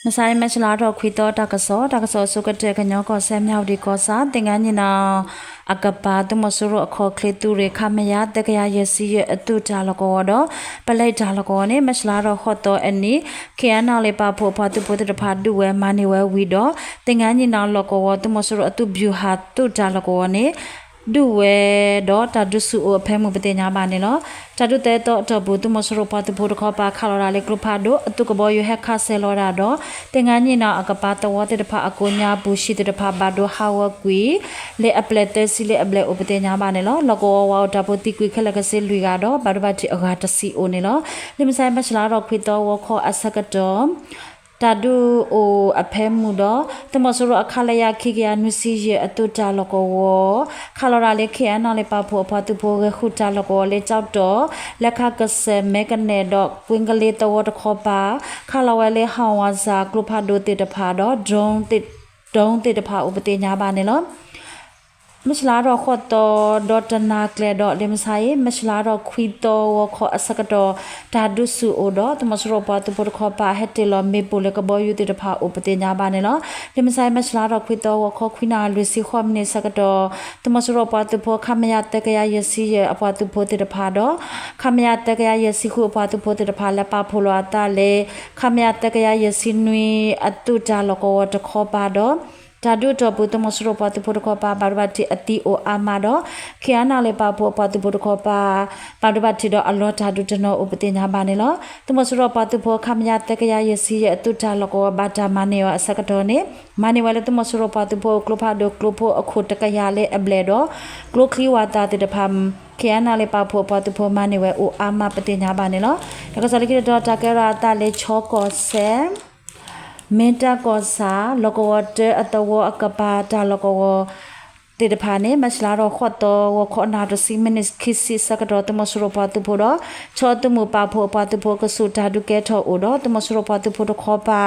မုၢ်ဆါအံၤ မၢ်ၡလါထီၣ်ခွံသီ တၢ်ကစီၣ်, တၢ်ကစီၣ်အဆိကတၢၢ် ကညီကီၢ်စဲၣ် မၠၣ်ဝတံၣ်ကီၢ်ဆၣ် သ့ၣ်ငါနံၣ်နီၤ အကပၤ သုးမီၤစိရိၤအခီၣ်ချ့သုးရ့ၣ် ခမရ သၢကယၤယဲၢ်ဆံယဲၢ်အသုးတၢ်လီၢ်ကဝီၤဒီး ပလဲတၢ်လီၢ်ကဝီၤန့ၣ် မၢ်ၡလါထီၣ်ဃိးသီအနံၤ ခ့ၣ်အဲၣ်နၣ်လ့ၣ်ပာ်ဖှိၣ်အပှၤသုးဖိသ့ၣ်တဖၣ်ဒုးဝဲမၤန့ၢ်ဝဲဝံၤဒီး သ့ၣ်ငါနံၣ်နီၤလီၢ်ကဝီၤ သုးမီၤစိရိၤအသုးဗျူဟာသုးတၢ်လီၢ်ကဝီၤန့ၣ် ဒုးဝဲဒီးတၢ်ဒုးဆူၣ်အိၣ်အဖၢမုၢ်ပသ့ၣ်ညါဘၣ်န့ၣ်လီၤ. တၢ်ဒုးသၢသီအတီၢ်ပူၤ သုးမီၤစိရိၤပှၤသုးဖိတခီပၤ ခးလီၤဒၣ်လၢကျိဖးဒိၣ်အသုးကဘီယူၤဟဲခးဆဲးလီၤဒၣ်ဒီး သ့ၣ်ငါနံၣ်နီၤအကပၤသဝီသ့ၣ်တဖၣ်အကိးညါပူၤ ဟံၣ်သ့ၣ်တဖၣ်ဘၣ်ဒိဟးဂီၤကွံာ် လၢအပျဲၢ်သၢဆံလၢအဘျဲၣ်အိၣ်ပသ့ၣ်ညါဘၣ်န့ၣ်လီၤ. လီၢ်ကဝီၤဝၤအိၣ်တၢ်ဖိသံကွံာ်ခဲလၢာ်ကစ့လွံၢ်ဂၤဒီး ဘၣ်ဒိဘၣ်ထံးအဂၤတဆံအိၣ်န့ၣ်လီၤ. လၢမုၢ်ဆါအံၤ မၢ်ၡလါထီၣ်ခွံသီဂီၤခီအဆၢကတီၢ် တၢ်ဒုးအိၣ်အဖၢမုၢ်ဒီး သုးမီၤစိရိၤအ ခလရ ခံကယၤနွံဆံယဲၢ်အသုးတၢ်လီၢ်ကဝီၤ ခးလီၤဒၣ်လၢ ခ့ၣ်အဲၣ်နၣ်လ့ၣ်ပာ်ဖှိၣ်အပှၤသုးဖိဂဲၤဃုာ်တၢ်လီၢ်ကဝီၤလၢကၠီၣ်တီၣ် လဲၤခးကစၢၢ်မဲကနဲၣ်ဒီး ကွ့ကလ့သဝီတခီပၤ ခးလီၤဝဲလၢ ဟီၣ်ဝၤစၢ် ကျိဖးဒိၣ်သ့ၣ်တဖၣ်ဒီး drone သ့ၣ်တဖၣ်အိၣ်ပသ့ၣ်ညါဘၣ်န့ၣ်လီၤ. မၢ်ၡလါထီၣ်ဃိးသီဒီးတနၤကျဲဒီး လၢမုၢ်ဆါအံၤ မၢ်ၡလါထီၣ်ခွံသီဂီၤခီအဆၢကတီၢ် တၢ်ဒုးဆူၣ်အိၣ်ဒီး သုးမီၤစိရိၤပှၤသုးဖိတခီပၤ ဟဲတ့ၢ်လီၤမ့ၣ်ပိၢ်လၢကဘီယူၤသ့ၣ်တဖၣ်အိၣ်ပသ့ၣ်ညါဘၣ်န့ၣ်လီၤ. လၢမုၢ်ဆါအံၤ မၢ်ၡလါထီၣ်ခွံသီဂီၤခီ ခွံနၣ်ရံၣ်လွံၢ်ဆံဃိးမံးနံးအဆၢကတီၢ် သုးမီၤစိရိၤပှၤသုးဖိ ခမရ သၢကယၤယဲၢ်ဆံယဲၢ်အပှၤသုးဖိသ့ၣ်တဖၣ်ဒီး ခမရ သၢကယၤယဲၢ်ဆံဃုအပှၤသုးဖိသ့ၣ်တဖၣ် လဲၤပာ်ဖှိၣ်လီၤအသးလၢ ခမရ သၢကယၤယဲၢ်ဆံနွံအသုးတၢ်လီၢ်ကဝီၤတခီပၤဒီး တၢ်ဒုးအတီၢ်ပူၤ သုးမီၤစိရိၤပှၤသုးဖိတခီပၤ ဘၣ်ဒိဘၣ်ထံးအသံအိၣ်အါမးဒီး ခ့ၣ်အဲၣ်နၣ်လ့ၣ်ပာ်ဖှိၣ်အပှၤသုးဖိတခီပၤ ဘၣ်ဒိဘၣ်ထံးဒီးအလီၤတၢ်ဒုးတနီၤအိၣ်ပသ့ၣ်ညါဘၣ်န့ၣ်လီၤ. သုးမီၤစိရိၤပှၤသုးဖိ ခမရ သၢကယၤယဲၢ်ဆံယဲၢ်အသုးတၢ်လီၢ်ကဝီၤ ဘၣ်တၢ်မၤန့ၢ်အီၤအဆၢကတီၢ်န့ၣ် မၤန့ၢ်ဝဲလၢသုးမီၤစိရိၤပှၤသုးဖိအကျိဖးဒိၣ် ကျိဖိအခိၣ်တကယၤလၢအဘျဲၣ်ဒီး ကျိချံဝၤသၣ်သ့ၣ်တဖၣ် ခ့ၣ်အဲၣ်နၣ်လ့ၣ်ပာ်ဖှိၣ်အပှၤသုးဖိမၤန့ၢ်ဝဲအိၣ်အါမးပသ့ၣ်ညါဘၣ်န့ၣ်လီၤ. တၢ်ကစီၣ်လၢခံတတီၤ တၢ်ကဲထီၣ်အသးလၢ ခၠီကီၢ်စဲၣ် မ့ၢ်တၢ်ကီၢ်ဆၣ် လီၢ်ကဝီၤတၢအသဝီအကပၤတၢ်လီၢ်ကဝီၤသ့ၣ်တဖၣ်န့ၣ် မၢ်ၡလါထီၣ်ဃိးသီ ဂီၤခီနၣ်ရံၣ်တဆံ မံးနံးခံဆံအဆၢကတီၢ် သုးမီၤစိရိၤပှၤသုးဖိဒီး ခၠီသုးမုၢ်ပာ်ဖှိၣ်အပှၤသုးဖိကစူၢ်တၢ်ဒုးကဲထီၣ်အိၣ်ဒီး သုးမီၤစိရိၤပှၤသုးဖိတခီပၤ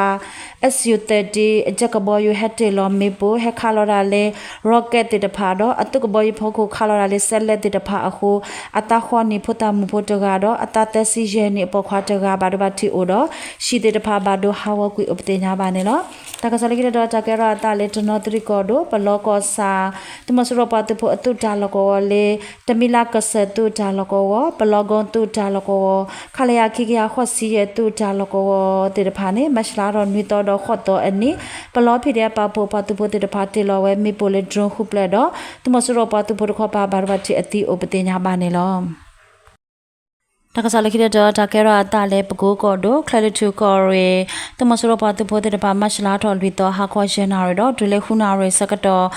SU thirty အကဘီယူၤဟဲတ့ၢ်လီၤမ့ၣ်ပိၢ် ဟဲခးလီၤဒၣ်လၢ rocket သ့ၣ်တဖၣ်ဒီး အသုးကဘီယူၤဖီခိၣ်ခးလီၤဒၣ်လၢ စဲးလဲးသ့ၣ်တဖၣ်အဃိ အသးဃိးနံၣ်ဖိသၣ်မုၣ်ဖိတဂၤဒီး အသးသၢဆံယဲၢ်နံၣ်အပိာ်ခွါတဂၤ ဘၣ်ဒိဘၣ်ထံးအိၣ်ဒီး ဟံၣ်သ့ၣ်တဖၣ်ဘၣ်ဒိဟးဂီၤကွံာ်အိၣ်ပသ့ၣ်ညါဘၣ်န့ၣ်လီၤ. တၢ်ကစီၣ်လၢခံတတီၤ တၢ်ကဲထီၣ်အသးလၢတနီသရံၣ်ကီၢ်ဒိၣ် ပလီကီၢ်ဆၣ် သုးမီၤစိရိၤပှၤသုးဖိအသုးတၢ်လီၢ်ကဝီၤလၢ တမံၤလးကစၢၢ်သုးတၢ်လီၢ်ကဝီၤ ပလီကုန်းသုးတၢ်လီၢ်ကဝီၤ ခလရ ခံကယၤဃိးဆံယဲၢ်သုးတၢ်လီၢ်ကဝီၤသ့ၣ်တဖၣ်န့ၣ် မၢ်ၡလါထီၣ်နွံသီဒီးဃိးသီအနံၤ ပလီ PDF ပာ်ဖှိၣ်ပှၤသုးဖိသ့ၣ်တဖၣ်တ့ၢ်လီၤဝဲမ့ၣ်ပိၢ်လၢ drone ဃုဖျၢၣ်ဒီး သုးမီၤစိရိၤပှၤသုးဖိတခီပၤ ဘၣ်ဒိဘၣ်ထံးအသံအိၣ်ပသ့ၣ်ညါဘၣ်န့ၣ်လီၤ. တၢ်ကစီၣ်လၢခံတတီၤ တၢ်ကဲထီၣ်အသးလၢပကိကီၢ်ဒိၣ် ချဲၣ်လွံၢ်ထူၣ်ကီၢ်ရ့ၣ် သုးမီၤစိရိၤပှၤသုးဖိသ့ၣ်တဖၣ် မၢ်ၡလါထီၣ်လွံၢ်သီ ဟါခီယဲၢ်နၣ်ရံၣ်ဒီး တုၤလၢဃုနၣ်ရံၣ်ဆၢကတီၢ်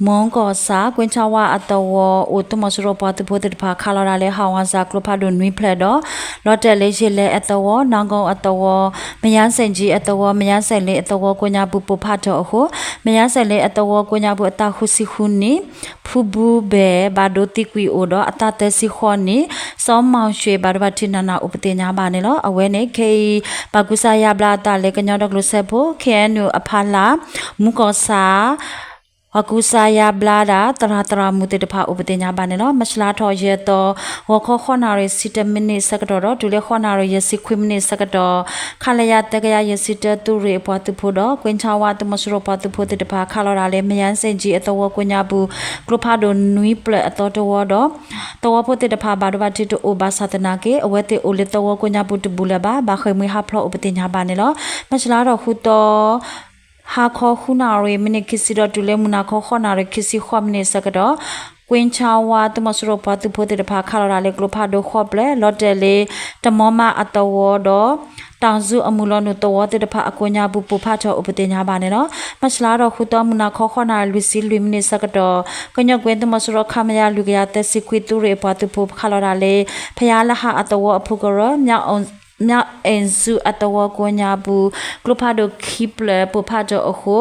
မူကီၢ်ဆၣ် ကွ့ၢ်ဆၣ်ဝါအသဝီအိၣ် သုးမီၤစိရိၤပှၤသုးဖိသ့ၣ်တဖၣ် ခးလီၤဒၣ်လၢ ဟီၣ်ဝါစၢ်ကျိဖးဒိၣ်နွံဖျၢၣ်ဒီး လီၤတဲာ်လၢယ့ၢ်လဲအသဝီ နါဂီၤအသဝီ မယါစဲၣ်ကၠံအသဝီ မယါစဲၣ်လ့အသဝီကိးညါပူၤ ပိၢ်ဖးထီၣ်အဃိ မယါစဲၣ်လ့အသဝီကိးညါပူၤအသးဃုဆံဃုနံၣ် ဖူဘူဘဲၣ် ဘၣ်ဒိသံကွံာ်အိၣ်ဒီး အသးသၢဆံဃိးနံၣ် စီၤမီၣ်ၡ့ၣ် ဘၣ်ဒိဘၣ်ထံးနးနးအိၣ်ပသ့ၣ်ညါဘၣ်န့ၣ်လီၤ. အဝဲန့ၣ် ခဲအံၤ ဘၣ်ကူစါယါဘျါအသးလၢ ကညီဒီကလုာ်စၢဖှိၣ် ခ့ၣ်အဲၣ်ယူၣ်အဖီလာ် မူကီၢ်ဆၣ် ဘၣ်ကူစါယါဘျါဒၣ် သရၣ်သရၣ်မုၣ်သ့ၣ်တဖၣ်အိၣ်ပသ့ၣ်ညါဘၣ်န့ၣ်လီၤ. မၢ်ၡလါထီၣ်ယဲၢ်သီ ဂီၤခီဃိးနၣ်ရံၣ် ဆံတၢမံးနံးဆၢကတီၢ်ဒီး တုၤလၢဃိးနၣ်ရံၣ် ယဲၢ်ဆံခွံမံးနံးဆၢကတီၢ် ခလရ သၢကယၤယဲၢ်ဆံတၢ သုးရ့ၣ်အပှၤသုးဖိဒီး ကွ့ၢ်ဆၣ်ဝါ သုးမီၤစိရိၤပှၤသုးဖိသ့ၣ်တဖၣ် ခးလီၤဒၣ်လၢ မယါစဲၣ်ကၠံအသဝီကိးညါပူၤ ကျိဖးဒိၣ်နွံဖျၢၣ်အသီတဝီဒီး သဝီဖိသ့ၣ်တဖၣ် ဘၣ်ဒိဘၣ်ထံးတအိၣ်ဘၣ်ဆၣ်သနာ်က့ အဝဲသ့ၣ်အိၣ်လၢသဝီကိးညါပူၤတဘူၣ်လၢၤဘၣ် ဘၣ်ဃ့ၢ်မှံဟးဖျိးအိၣ်ပသ့ၣ်ညါဘၣ်န့ၣ်လီၤ. မၢ်ၡလါထီၣ်ဃုသီ ဟါခီဃုနၣ်ရံၣ် မံးနံးခံဆံဒီး တုၤလၢမုၢ်နၤခီဃိးနၣ်ရံၣ် ခံဆံဃိးမံးနံးဆၢကတီၢ် ကွ့ၢ်ဆၣ်ဝါ သုးမီၤစိရိၤပှၤသုးဖိသ့ၣ်တဖၣ် ခးလီၤဒၣ်လၢကျိဖးဒိၣ်ဃိးဖျၢၣ် လီၤတဲာ်လၢ တမီမးအသဝီဒီး တၢ်စူအမုၢ်လီၤနုာ်သဝီသ့ၣ်တဖၣ်အကိးညါပူၤ ပိၢ်ဖးထီၣ်အိၣ်ပသ့ၣ်ညါဘၣ်န့ၣ်လီၤ. မၢ်ၡလါထီၣ်ဃုသီ မုၢ်နၤခီဃိးနၣ်ရံၣ် လွံၢ်ဆံလွံၢ်မံးနံးဆၢကတီၢ် ကညီကွ့သုးမီၤစိရိၤ ခမရ လွံၢ်ကယၤသၢဆံခွံ သုးရ့ၣ်အပှၤသုးဖိ ခးလီၤဒၣ်လၢ ဖယါလဟးအသဝီအဖုကရၢ မၠၣ်အဲၣ်စူအသဝီကိးညါပူၤ ကျိဖးဒိၣ်ခံဖျၢၣ်ပိၢ်ဖးထီၣ်အဃိ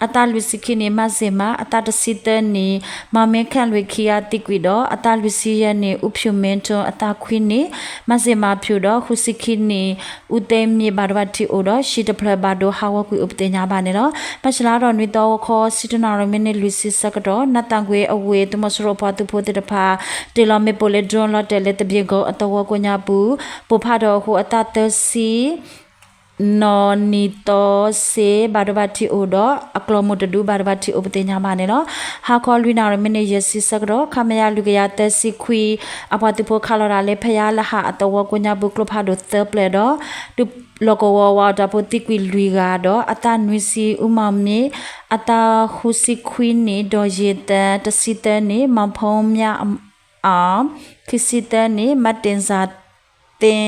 အသးလွံၢ်ဆံခံနံၣ် မၤစ့ၣ်မး အသးတဆံသၢနံၣ် မၤမ့ၢ်ခဲလွံၢ်ခံဂၤသံကွံာ်ဒီး အသးလွံၢ်ဆံယဲၢ်နံၣ် အူဖၠူၣ်မ့ၢ်ထိၣ် အသးခွံနံၣ် မၤစ့ၣ်မၤဖၠူၣ်ဒီး ဃုဆံခံနံၣ် အူသ့မ့ၢ်ဘၣ်ဒိဘၣ်ထံးအိၣ်ဒီး ဟံၣ်တဖျၢၣ်ဘၣ်ဒိဟးဂီၤကွံာ်အိၣ်ပသ့ၣ်ညါဘၣ်န့ၣ်လီၤ. မၢ်ၡလါထီၣ်နွံသီ ဂီၤခီ ဆံတၢနၣ်ရံၣ် မံးနံးလွံၢ်ဆံဆၢကတီၢ် နးသၣ်ကွ့အဝ့ၢ် သုးမီၤစိရိၤပှၤသုးဖိသ့ၣ်တဖၣ် တ့ၢ်လီၤမ့ၣ်ပိၢ်လၢ drone လီၤတဲာ်လၢ သဘ့ၣ်ကိအသဝီကိးညါပူၤ ပိၢ်ဖးထီၣ်အဃိ အသးသၢဆံ နီၢ်နံၤသီစ့ ဘၣ်ဒိဘၣ်ထံးအိၣ်ဒီး အကျီၢ်မိၢ်တဒု ဘၣ်ဒိဘၣ်ထံးအိၣ်ပသ့ၣ်ညါဘၣ်န့ၣ်လီၤ. ဟါခီလွံၢ်နၣ်ရံၣ် မံးနံးယဲၢ်ဆံဆၢကတီၢ် ခမရ လွံၢ်ကယၤသၢဆံခွံ အပှၤသုးဖိခးလီၤတၢ်လၢ ဖယါလဟးအသဝီကိးညါပူၤ ကျိဖးဒိၣ်သၢပျဲၢ်ဒီး တုၤလီၢ်ကဝီၤဝးအီၣ်တၢ်ဖိသံကွံာ်လွံၢ်ဂၤဒီး အသးနွံဆံ အူမီၢ်မ့ၣ် အသးဃုဆံခွံနံၣ် ဒီးယ့ၢ်သၢ တဆံသၢနံၣ် မၤဖိမၠၣ်အၣ် ခံဆံသၢနံၣ် မၤတ့ၣ်စၣ်သ့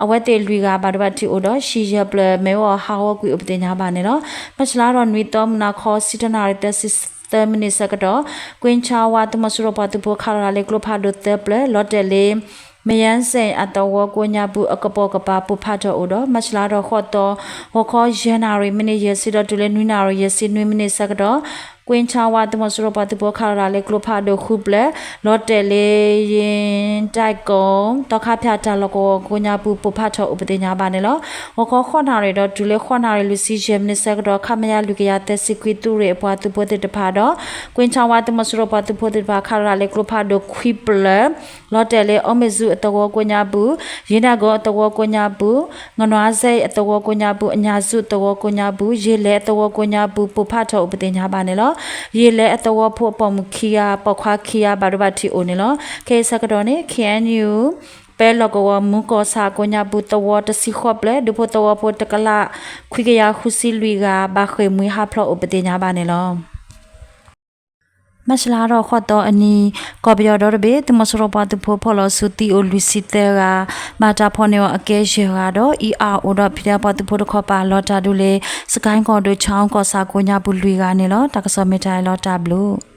အဝဲသ့ၣ်လွံၢ်ဂၤ ဘၣ်ဒိဘၣ်ထံးအိၣ်ဒီး ဟံၣ်ယဲၢ်ပျဲၢ် မ့ၢ်ဝဲအီၤဟးဂီၤကွံာ်အိၣ်ပသ့ၣ်ညါဘၣ်န့ၣ်လီၤ. မၢ်ၡလါဒီးနွံသီ မုၢ်နၤခီ ဆံတၢနၣ်ရံၣ် သၢဆံသၢမံးနံးဆၢကတီၢ် ကွ့ၣ်ဆၣ်ဝါ သုးမီၤစိရိၤပှၤသုးဖိခးလီၤတၢ်လၢ ကျိဖးဒိၣ်သၢပျဲၢ် လီၤတဲာ်လၢ မယၢ်စ့ၣ်အသဝီကိးညါပူၤ အကပိာ်ကပၤပိၢ်ဖးထီၣ်အိၣ်ဒီး မၢ်ၡလါဒီးဃိးသီ ဂီၤခီယဲၢ်နၣ်ရံၣ် မံးနံးယဲၢ်ဆံဒီးတုၤလၢနွံနၣ်ရံၣ် ယဲၢ်ဆံနွံမံးနံးဆၢကတီၢ် ကွ့ၣ်ဆၣ်ဝါ သုးမီၤစိရိၤပှၤသုးဖိခးလီၤတၢ်လၢကျိဖးဒိၣ်ဃုပျဲၢ် လီၤတဲာ်လၢ ယ့ၣ်ဒၣ်ကိၣ် သီခါဖၠၣ်တၢ်လီၢ်ကဝီၤကိးညါပူၤ ပိၢ်ဖးထီၣ်အိၣ်ပသ့ၣ်ညါဘၣ်န့ၣ်လီၤ. ဂီၤခီဃိးနၣ်ရံၣ်ဒီးတုၤလၢဃိးနၣ်ရံၣ် လွံၢ်ဆံယဲၢ်မံးနံးဆၢကတီၢ် ခမရ လွံၢ်ကယၤသၢဆံခွံ သုးရ့ၣ်အပှၤသုးဖိသ့ၣ်တဖၣ်ဒီး ကွ့ၣ်ဆၣ်ဝါ သုးမီၤစိရိၤပှၤသုးဖိသ့ၣ်တဖၣ် ခးလီၤတၢ်လၢကျိဖးဒိၣ်ခွံပျဲၢ် လီၤတဲာ်လၢ အီမ့ၣ်စူၣ်အသဝီကိးညါပူၤ ယ့ၣ်ဒၣ်ကိၣ်အသဝီကိးညါပူၤ ငနွါစဲၣ်အသဝီကိးညါပူၤ အညၣ်စူၣ်အသဝီကိးညါပူၤ ယ့ၣ်လဲၣ်အသဝီကိးညါပူၤ ပိၢ်ဖးထီၣ်အိၣ်ပသ့ၣ်ညါဘၣ်န့ၣ်လီၤ. ယ့ၣ်လဲၣ်အသဝီဖိအပိာ်မုၣ်ခံဂၤ ပိာ်ခွါခံဂၤ ဘၣ်ဒိဘၣ်ထံးအိၣ်န့ၣ်လီၤ. ခဲအံၤဆၢကတီၢ်န့ၣ် ခ့ၣ်အဲၣ်ယူၣ် ပဲလီၢ်ကဝီၤ မူကီၢ်ဆၣ်ကိးညါပူၤ သဝီတဆံဃိးပျဲၢ် ဒူဖိသဝီဖိတကလးခွံကယၤဃုဆံလွံၢ်ဂၤ ဘၣ်ဃ့ၢ်မှံဟးဖျိးအိၣ်ပသ့ၣ်ညါဘၣ်န့ၣ်လီၤ. မၢ်ၡလါဒီးဃိးသီအနံၤ ကီၢ်ပယီၤဒီတဘ့ၣ် သုးမီၤစိရိၤပှၤသုးဖိဖီၣ်လီၤဆူသံအိၣ်လွံၢ်ဆံသၢဂၤ ဘၣ်တၢ်ဖီၣ်န့ၢ်အီၤအကဲယဲၢ်ဂၤဒီး အံၤအါအိၣ်ဒီး ဖံးဒဲးပှၤသုးဖိတခီပၤ လီၤတၢ်ဒုးလၢ စကဲၣ်ကီၢ်ဒိၣ် ခၠၣ်ကီၢ်ဆၣ်ကိးညါပူၤလွံၢ်ဂၤန့ၣ်လီၤ. တၢ်ကစီၣ်မ့ၢ်တၢ်အံၤလီၤ တၢ်ဘျုး